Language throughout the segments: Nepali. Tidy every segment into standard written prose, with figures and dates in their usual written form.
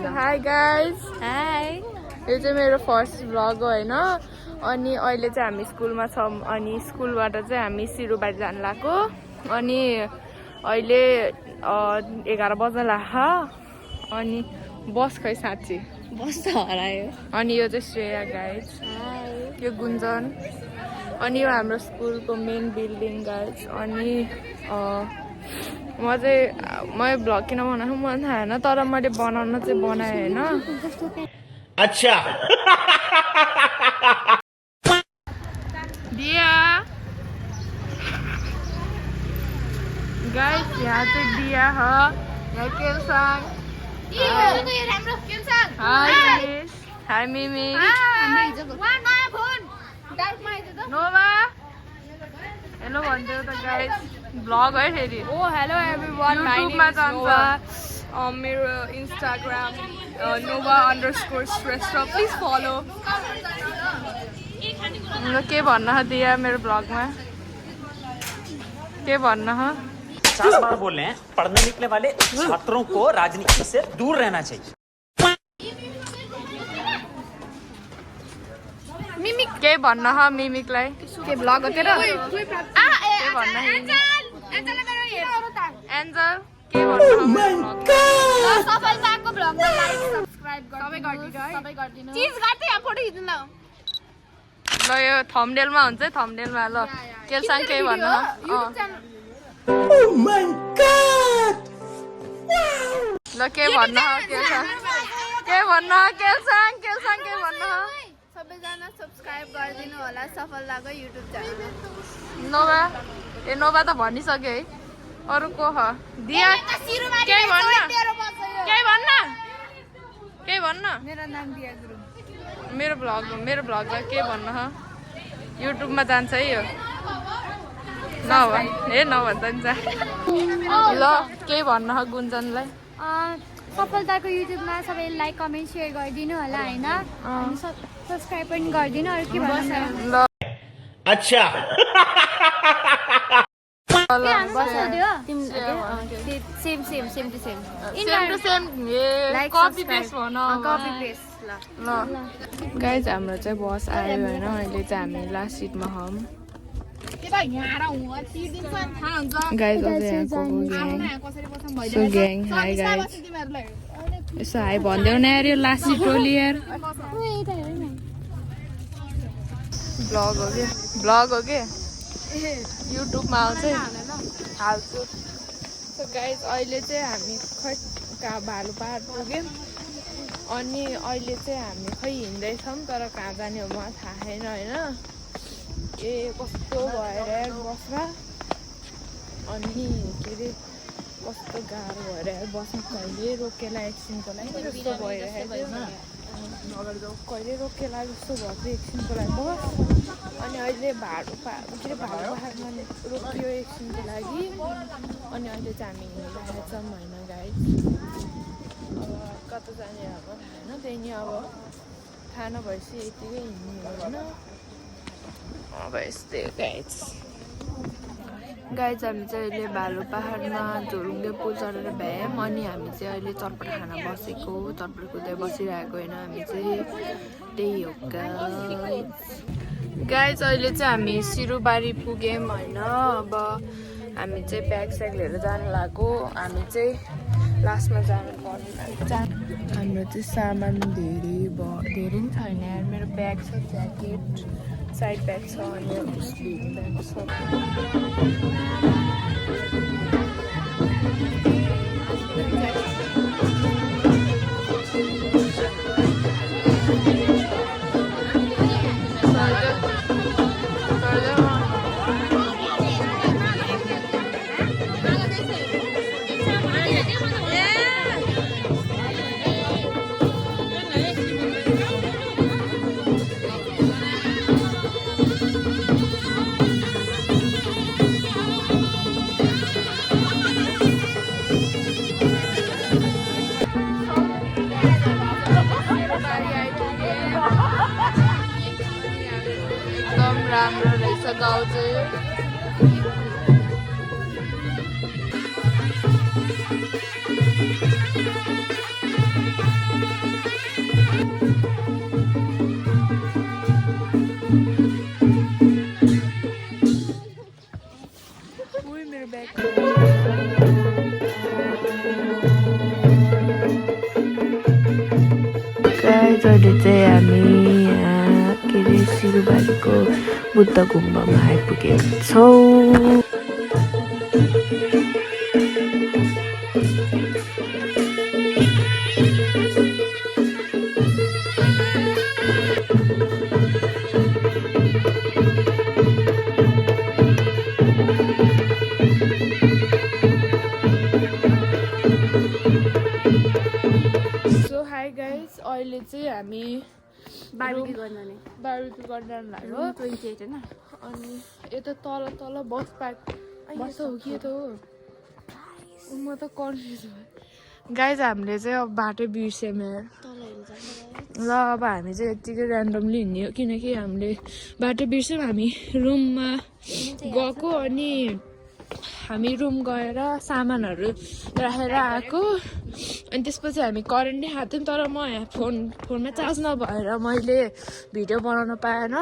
हाई गाइज हाई यो चाहिँ मेरो फर्स्ट भ्लग हो होइन अनि अहिले चाहिँ हामी स्कुलमा छौँ अनि स्कुलबाट चाहिँ हामी सिरुबारी जानु लाग्यो अनि अहिले 11 बज्न लाग्यो अनि बस खै साँच्ची बस त हरायो अनि यो चाहिँ श्रेया गाइज यो गुन्जन अनि यो हाम्रो स्कुलको मेन बिल्डिङ गाइज अनि मैले भ्लग किन बनाएको मन थाहा होइन तर मैले बनाउन चाहिँ बनाएँ होइन अच्छा दिया गाइस यहाँ चाहिँ दिया हो यहाँ केलसाङ हाई मिमी नोभा हेलो भन्थ्यो त गाइस भ्लग है फेरि ओ हेलो एभ्रीवन युट्युबमा जान्छ मेरो इन्स्टाग्राम nova_श्रेष्ठ प्लिज फलो के भन्न दिया मेरो भ्लगमा के भन्न 50 बार बोल रहे हैं पढ़ने निकले वाले छात्रों को राजनीति से दूर रहना चाहिए मिमिक के भन्न मिमिकलाई के भ्लग हो तेरो के भन्न एन्जल के भन्न सफलताको भ्लगमा लाइक सब्स्क्राइब गरिदिनु चीज गर्दै यहाँ फोटो खिच्नु ल ल यो थम्बनेलमा हुन्छ थम्बनेलमा ल केलसाङ के भन्न ल के भन्न केलसाङ के भन्न केलसाङ केलसाङ के भन्न सबैजना सब्स्क्राइब गरिदिनु होला सफलताको युट्युब च्यानल नोभा ए नोभा त भनिसक्यो है अरू को ह दिया के भन्न के भन्न के भन्न मेरो नाम दिया गुरुङ मेरो भ्लगलाई के भन्न युट्युबमा जान्छ है यो नभन्छ नि ल के भन्न गुन्जनलाई सफलताको युट्युबमा सबै लाइक कमेन्ट सेयर गरिदिनु होला होइन सब्स्क्राइब पनि गरिदिनु अरू के भन्नु ल अच्छा same to same copy paste भन कपी पेस्ट ल गाइज हाम्रो चाहिँ बस आयो होइन अहिले चाहिँ हामी लास्ट सिटमा हौँ गाइज अझै यहाँको ग्याङ हाई गाइज यसो हाई भनिदेऊ न यार यो लास्ट सिट हो लिएर भ्लग हो कि युट्युबमा आउँछ हाल्छु गाइज अहिले चाहिँ हामी खै कहाँ भालु पहाड पुग्यौँ अनि अहिले चाहिँ हामी खै हिँड्दैछौँ तर कहाँ जाने हो मलाई थाहा छैन होइन ए कस्तो भएर बसमा अनि के अरे कस्तो गाह्रो भएर बस्नु कहिले रोकेला एकछिनको लागि जस्तो भइरहेको कहिले रोकेला जस्तो भएको एकछिनको लागि बस अनि अहिले भाडु पहाडमा रोकियो एकछिनको लागि अनि अहिले चाहिँ हामी हिँडिरहेको छौँ होइन गाइड अब कता जाने अब थाहा छैन त्यही नि अब थाहा नभएपछि यतिकै हिँड्ने होइन अब यस्तै गाइज हामी चाहिँ अहिले भालु पहाडमा झोलुङ्गे पुल चढेर भ्यायौँ अनि हामी चाहिँ अहिले चटपट खाना बसेको चटपट कुद्दै बसिरहेको होइन हामी चाहिँ त्यही हो गाइज अहिले चाहिँ हामी सिरुबारी पुग्यौँ होइन अब हामी चाहिँ ब्याग स्याग लिएर जानु लाग्यो हामी चाहिँ लास्टमा जानु पर्ने हाम्रो चाहिँ सामान धेरै नि छैन यार मेरो ब्याग छ ज्याकेट साइड ब्याग छ अनि स्लिङ ब्याग छ राम्रो रहेछ गाउँ चाहिँ गाइज अहिले चाहिँ हामी यहाँ के अरे सिरुबारीको बुद्ध गुम्बामा आइपुगेका छौँ। अहिले चाहिँ हामी बारबेक्यू गर्न लाग्यो 28 हैन अनि यता तल तल बस पार्क बस हो कि त हो म त कन्फ्युज भएँ गाइज हामीले चाहिँ अब बाटो बिर्स्यौँ यार ल अब हामी चाहिँ यत्तिकै ऱ्यान्डमली हिँड्ने हो किनकि हामीले बाटो बिर्स्यौँ हामी रुममा गएको अनि हामी रुम गएर सामानहरू राखेर आएको अनि त्यसपछि हामी करेन्टै खाएको थियौँ तर म यहाँ फोनमा चार्ज नभएर मैले भिडियो बनाउन पाएन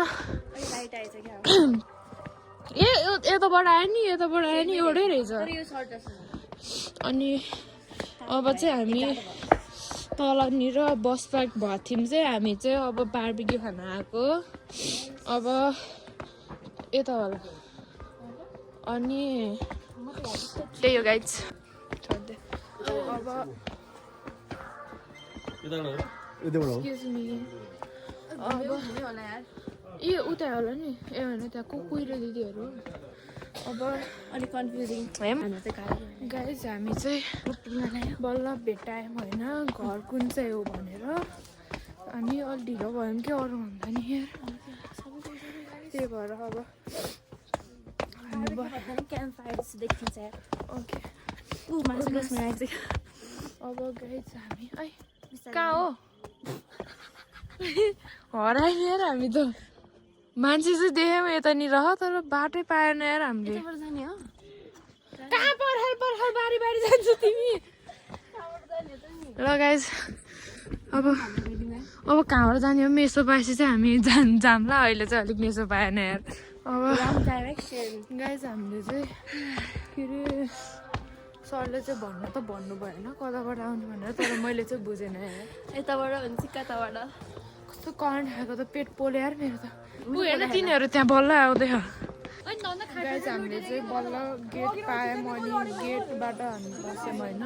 ए यताबाट आयो नि एउटै रहेछ अनि अब चाहिँ हामी तलनिर बस पार्क भएको थियौँ चाहिँ हामी चाहिँ अब बारबेक्यू खान आएको अब यता होला अनि त्यही हो गाइज अब एक्सक्युज मी ए उता होला नि ए होइन त्यहाँ कुहिरो दिदीहरू अब अलिक कन्फ्युजिङ गाइज हामी चाहिँ बल्ल भेटायौँ होइन घर कुन चाहिँ हो भनेर हामी अलि ढिलो भयौँ कि अरू भन्दा नि यार त्यही भएर अब ओके अब गाइज हामी कहाँ हो हरायो यार हामी त मान्छे चाहिँ देख्यौँ यतानिर तर बाटै पाएन यार हामीले कहाँ पर्खाल बारी जान्छ तिमी ल गाइज अब कहाँबाट जाने हो मेसो पाएपछि चाहिँ हामी जाम्ला अहिले चाहिँ अलिक मेसो पाएन यार अब गाइज हामीले चाहिँ के अरे सरले चाहिँ भन्नु भएन कताबाट आउनु भनेर तर मैले चाहिँ बुझेन यार यताबाट हुन्छ कताबाट कस्तो करेन्ट खाएको त पेट पोल्यो यार मेरो त ऊ हेर्न तिनीहरू त्यहाँ बल्ल आउँदैछ गाइज हामीले चाहिँ बल्ल गेट पायौँ अनि गेटबाट हामी बस्यौँ होइन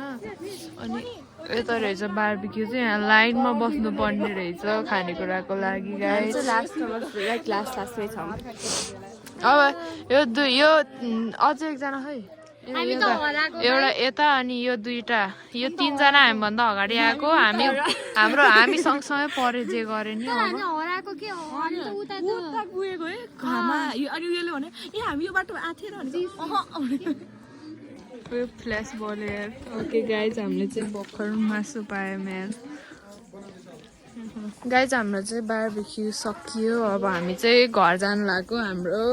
अनि यता रहेछ बारबेक्यू चाहिँ यहाँ लाइनमा बस्नु पर्ने रहेछ खानेकुराको लागि गाइज अब यो अझै एकजना खै एउटा यता अनि यो दुईटा यो तिनजना हामीभन्दा अगाडि आएको हामी सँगसँगै परे जे गरे नि फ्ल्यास बोल्यो यार ओके गाइज हामीले चाहिँ भर्खर मासु पायौँ यार गाइज हाम्रो चाहिँ बारबेक्यू सकियो अब हामी चाहिँ घर जानु लाग्यो हाम्रो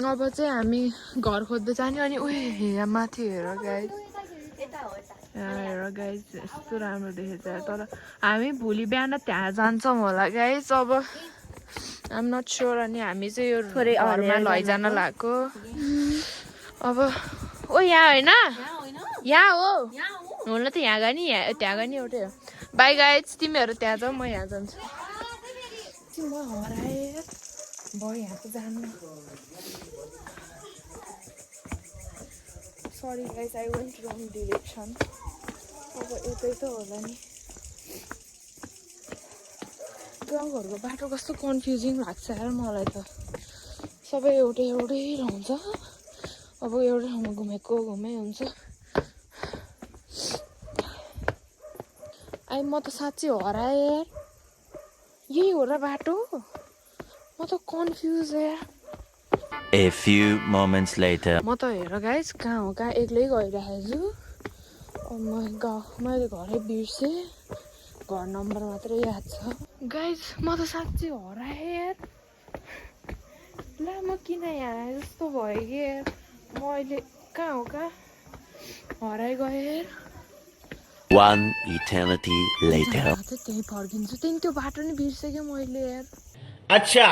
अब चाहिँ हामी घर खोज्दै जाने अनि यहाँ माथि हेर गाइज हेर गाइज यस्तो राम्रो देखेछ तर हामी भोलि बिहान त्यहाँ जान्छौँ होला गाइज अब आम नट स्योर अनि हामी चाहिँ यो घरमा लैजान लागेको अब ओ यहाँ होइन यहाँ हो हुन त यहाँ गयो नि त्यहाँ गयो नि एउटै हो बाई गाइज तिमीहरू त्यहाँ जाऊ म यहाँ जान्छु म हराएँ भयो यहाँ त जानु sorry guys I went wrong direction अब यतै त होला नि गाउँघरको बाटो कस्तो कन्फ्युजिङ लाग्छ यार मलाई त सबै एउटै रहन्छ अब एउटै ठाउँमा घुमै हुन्छ म त साँच्चै हराएँ यार यही हो र बाटो म त कन्फ्युज यार A few moments later. म त हेर गाइज कहाँ एक्लै गइरहेको छु मैले घरै बिर्सेँ घर नम्बर मात्रै याद छ गाइज म त साँच्चै हराएँ यार ला म किन यहाँ जस्तो भयो कि यार म अहिले कहाँ हराइ गएँ यार One eternity later. त्यही फर्किन्छु त्यहाँदेखि त्यो बाटो नि बिर्सेँ मैले यार अच्छा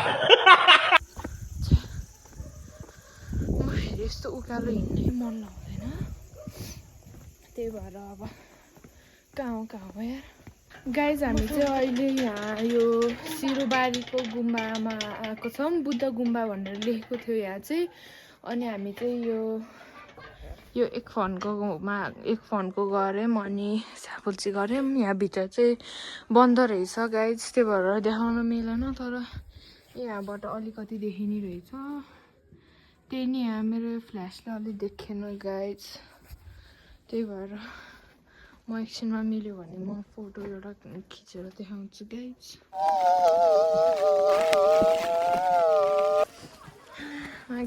यस्तो उकालो हिँड्नै मन लाग्दैन त्यही भएर अब कहाँ हो यार गाइज हामी चाहिँ अहिले यहाँ यो सिरुबारीको गुम्बामा आएको छौँ बुद्ध गुम्बा भनेर लेखेको थियो यहाँ चाहिँ अनि हामी चाहिँ यो एक फन्डको गऱ्यौँ अनि छापुल्ची गऱ्यौँ यहाँभित्र चाहिँ बन्द रहेछ गाइज त्यही भएर देखाउन मिलेन तर यहाँबाट अलिकति देखिने रहेछ त्यही नि यहाँ मेरो फ्ल्यासले अलिक देखेन गाइज त्यही भएर म एकछिनमा मिल्यो भने म फोटो एउटा खिचेर देखाउँछु गाइज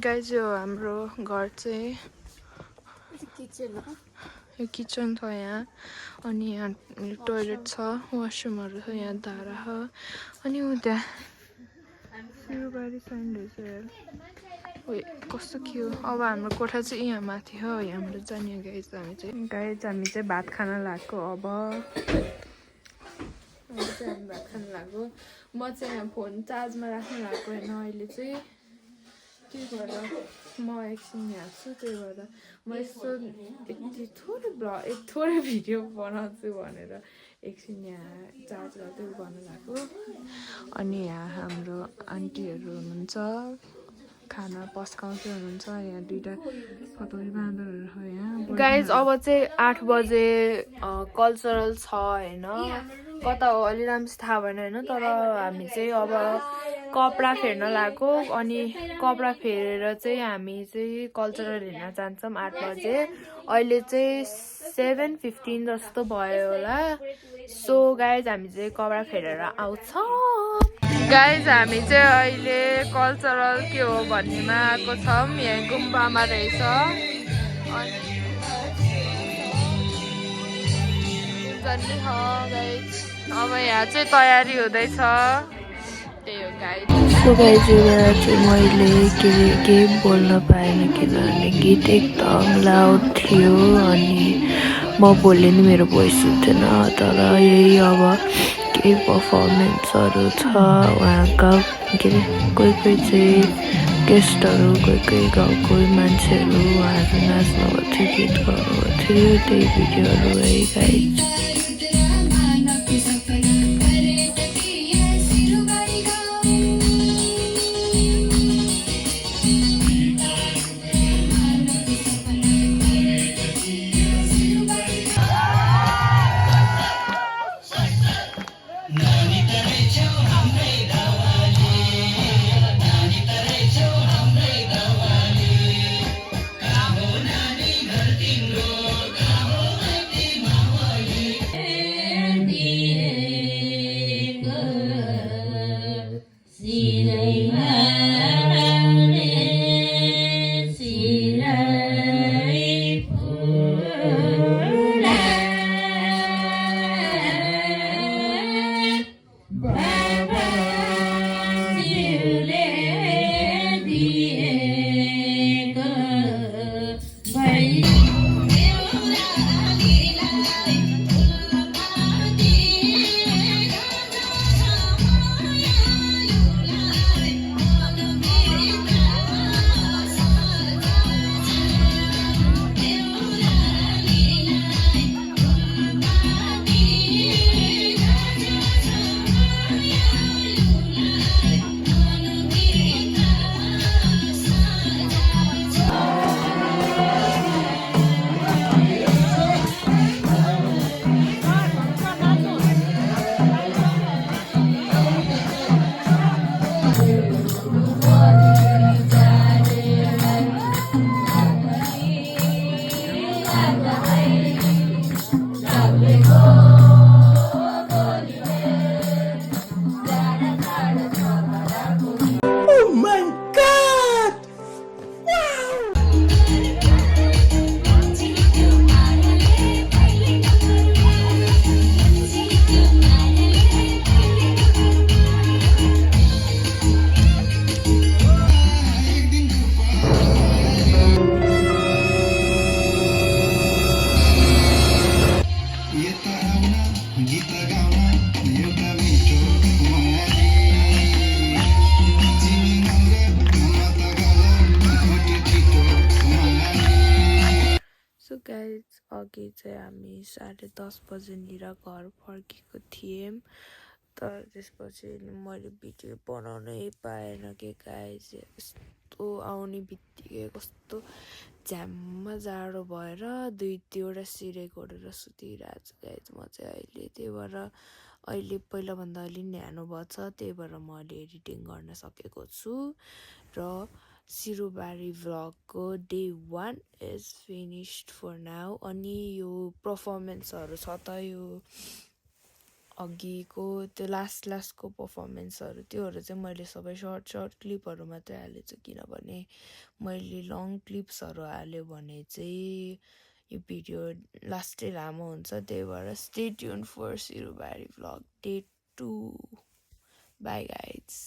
गाइज यो हाम्रो घर चाहिँ यो किचन छ यहाँ अनि यहाँ टोइलेट छ वासरुमहरू छ यहाँ धारा छ अनि त्यहाँ सिरुबारी साइन रहेछ उयो कस्तो के हो अब हाम्रो कोठा चाहिँ यहाँ माथि हो यहाँबाट जाने गाइज हामी चाहिँ भात खान लागेको अब हामी भात खान लागेको म चाहिँ यहाँ फोन चार्जमा राख्न लागेको होइन अहिले चाहिँ त्यही भएर म एकछिन यहाँ छु त्यही भएर म यस्तो यति थोरै भिडियो बनाउँछु भनेर एकछिन यहाँ चार्ज गर्दै गर्नु लागेको अनि यहाँ हाम्रो आन्टीहरू हुनुहुन्छ खाना पस्काउँदै हुनुहुन्छ यहाँ दुईवटा पतौरी बाँदरहरू छ यहाँ गाइज अब चाहिँ 8 बजे कल्चरल छ होइन कता हो अलि राम्रोसँग थाहा भएन होइन तर हामी चाहिँ अब कपडा फेर्न लागेको अनि कपडा फेरेर चाहिँ हामी चाहिँ कल्चरल हेर्न जान्छौँ 8 बजे अहिले चाहिँ 7:15 जस्तो भयो होला सो गाइज हामी चाहिँ कपडा फेरेर आउँछौँ गाइज हामी चाहिँ अहिले कल्चरल के हो भन्नेमा आएको छौँ यहाँ गुम्बामा रहेछ अनि गाइज अब यहाँ चाहिँ तयारी हुँदैछ त्यही हो गाइज सो गाइज यो बेला चाहिँ मैले केही बोल्न पाएन किनभने गीत एकदम लाउड थियो अनि म बोल्ने नि मेरो भोइस हुन्थेन तर यही अब केही पर्फर्मेन्सहरू छ उहाँका के अरे कोही चाहिँ गेस्टहरू कोही गाउँको मान्छेहरू उहाँहरू नाच्नुभएको थियो गीत गाउनुभएको थियो त्यही भिडियोहरू है गाइज गाइज अघि चाहिँ हामी 10:30 बजेनिर घर फर्केको थियौँ तर त्यसपछि मैले भिडियो बनाउनै पाएन कि गाइज यस्तो आउने बित्तिकै कस्तो झ्याम्म जाडो भएर 2-3वटा सिरे घोडेर सुतिरहेको छु गाइज म चाहिँ अहिले त्यही भएर अहिले पहिलाभन्दा अलि न्यानो भएको छ त्यही भएर म अहिले एडिटिङ गर्न सकेको छु र सिरुबारी भ्लगको day 1 is finished for now अनि यो पर्फर्मेन्सहरू छ त यो अघिको त्यो लास्टको पर्फर्मेन्सहरू त्योहरू चाहिँ मैले सबै सर्ट क्लिपहरू मात्रै हालेछु किनभने मैले लङ क्लिप्सहरू हाल्यो भने चाहिँ यो भिडियो लास्टै लामो हुन्छ त्यही भएर stay tuned for Sirubari vlog day 2 bye guys